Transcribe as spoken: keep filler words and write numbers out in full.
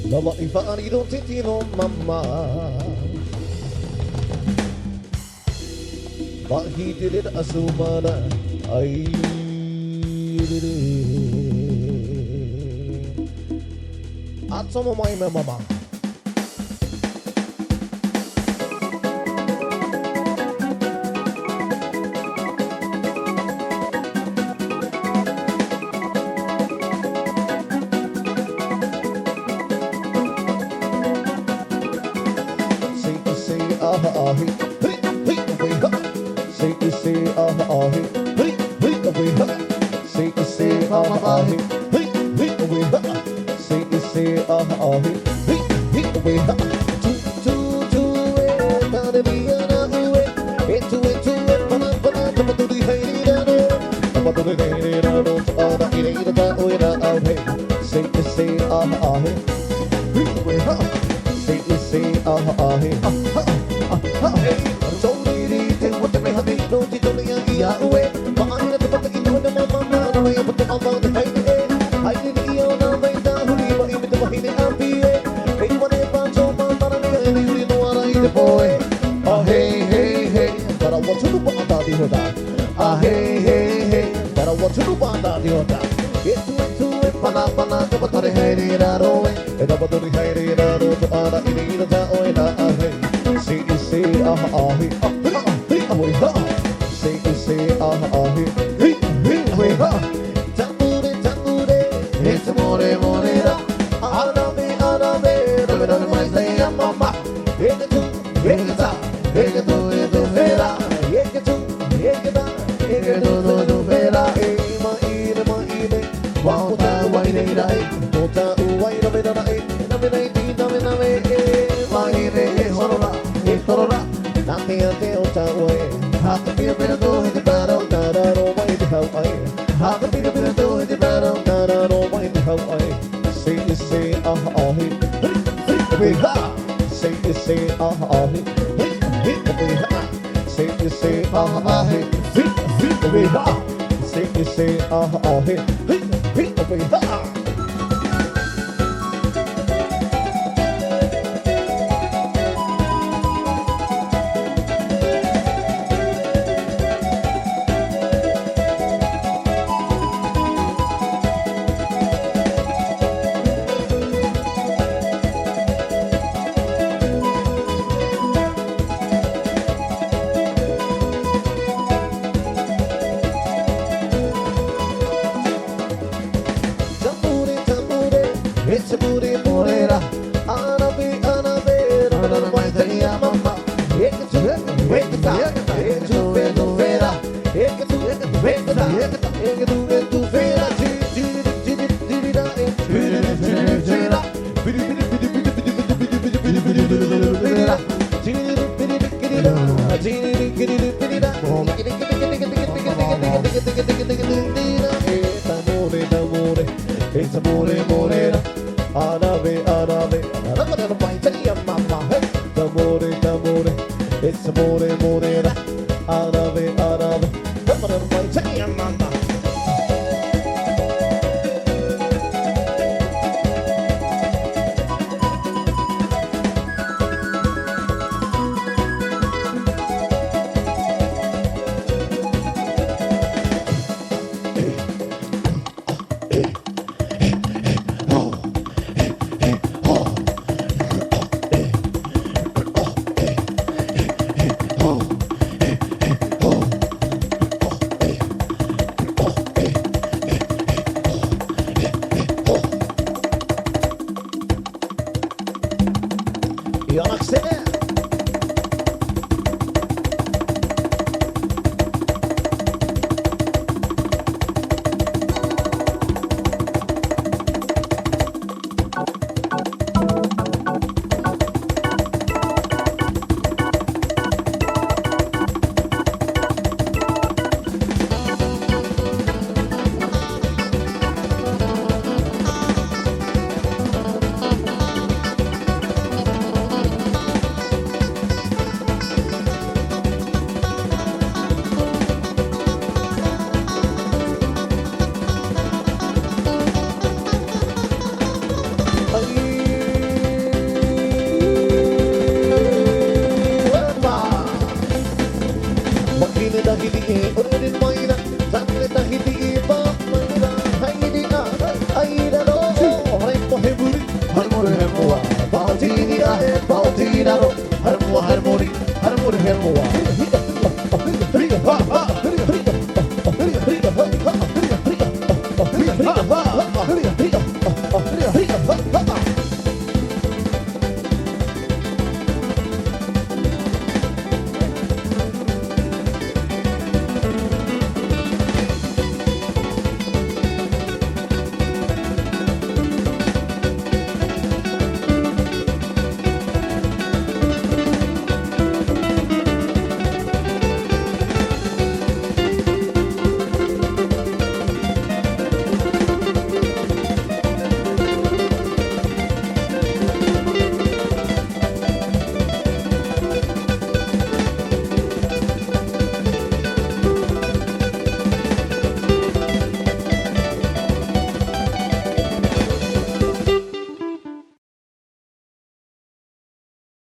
Mamaʻi faʻariro te tino mama. Paʻi te reira a Sumana. ʻAi rere. ʻA tomo mai mā mama. Sē, sē, aha, ahi. Hei, hei, ʻoe, ha. Sē, sē, aha, ahi. Hei, hei, ʻoe, ha. Sē, sē, aha, ahi. Hei, hei, ʻoe, ha. Sē, sē, aha, ahi. Hei, hei, ʻoe, ha. Tū, tū, tū, e, tāreria nā ʻoe. E tū, e tū, e pana, pana, tapaturi haere raro. Tapaturi haere raro, tō ʻara i reira tā ʻoe rāʻau, hei. Sē, sē, aha, ahi. Hei, ʻoe, ha. Sē, sē, aha, ahi. Ha, ha, ha, ha. Hei, tō riri te ua te mea hami, nō te tō nei i a ʻoe. Maʻa ira te pata i nō na mama, nā, nā, nā, ia pata ʻava te haere e. Haere i a nā vai tā huri, maʻi mai te vahine ʻāpī e. Hei, ua nei pā tō mā, mara nei, e nei huri noa ra i te pō e. A hei, hei, hei, tara ua tunu paʻa tā te hota. A hei, hei, hei, tara ua tunu paʻa tā te hota. E tū, e tū, e pana, pana, tapaturi haere raro e. E tapaturi haere raro tō ʻara i reira tā ʻoe rāʻau, hei. Sē, sē, aha, ahi. A, hei, hei, ʻoe, ha. Sē, sē, aha, ahi. Hei, hei, ʻoe, ha. Tamure, tamure, e tamure, mure ra. Arave, arave, rave, rave mai te ia mama. E ka tū, e ka tā, e ka tū, e tū, e rā. E ka tū, e ka tā, e ka tū, tū, tū, e rā. E maʻiri, maʻiri, ua o tāua i reira e. O tāua i rave ra e. Nā mea nei tī, nā mea, nā mea e. Maʻiri e horo ra, e horo ra. Nā te ate o tāua e. Haka pia pea tō he te parau. Nā raro mai te hau ai. Haka pia pea tō he te parau. Nā raro mai te hau ai. Sē, sē, aha, ahi. Hei, hei, ʻoe, ha. Sē, sē, aha, ahi. Hei, hei, ʻoe, ha. Sē, sē, aha, ahi. Hei, hei, ʻoe, ha. Sē, sē, aha, ahi. Hei, hei, ʻoe, ha. Tamure, tamure, e tamure, mure ra. Arave, arave, rave, rave mai te ia mama. E ka tū, e ka tā, e ka tū, e tū, e rā. E ka tū, e ka tā, e ka tū, e tū, e rā. Tiri, tiri, tiri, tiri, rā, e. Tiri, tiri, tiri, tiri, rā. Biri, biri, biri, rā. Tiri, biri, biri, biri, rā. Tiri, biri, biri, biri, rā. E tamure, tamure, e tamure, mure ra. Arave, arave, rave, rave mai te ia mama. Hei, tamure, tamure, e tamure, mure ra. Arave, arave, rave, rave mai te ia mama. Ki raro,